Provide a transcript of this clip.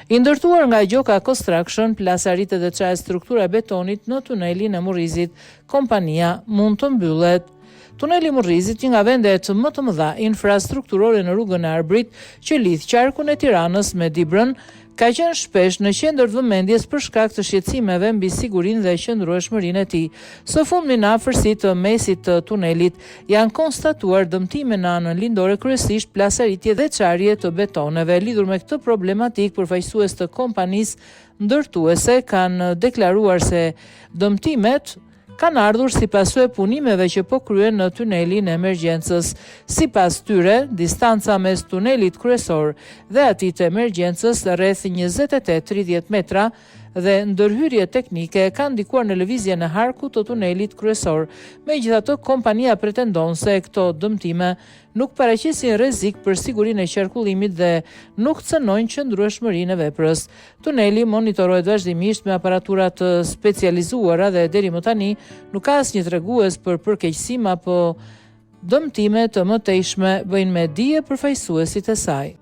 I ndërtuar nga Gjoka Construction, plasaritet dhe çahet struktura e betonit në tunelin e Murrizit, kompania mund të mbyllet. Tuneli i Murrizit, një nga vendet më të mëdha infrastrukturore në rrugën e Arbrit, që lidh qarkun e Tiranës me Dibrën, ka qenë shpesh në qendër të vëmendjes për shkak të shqetësimeve mbi sigurinë dhe qëndrueshmërinë e tij. Së fundmi në afërsi të mesit të tunelit janë konstatuar dëmtime në anën lindore kryesisht plasaritje dhe çarje të betoneve. Lidhur me këtë problematikë përfaqësues të kompanisë ndërtuese kanë deklaruar se dëmtimet kanë ardhur si pasojë e punimeve që po kryhen në tunelin e emergjencës. Sipas tyre, distanca mes tunelit kryesor dhe atij të emergjencës rreth 28-30 metra dhe ndërhyrjet teknike kanë ndikuar në lëvizjen e harkut të tunelit kryesor. Megjithatë, kompania pretendon se këto dëmtime nuk paraqesin rrezik për sigurinë e qarkullimit dhe nuk cënojnë qëndrueshmërinë e veprës. Tuneli monitorohet vazhdimisht me aparatura të specializuara dhe deri më tani nuk ka asnjë tregues për përkeqësim apo dëmtime të mëtejshme, bëjnë me dije përfaqësuesit e saj.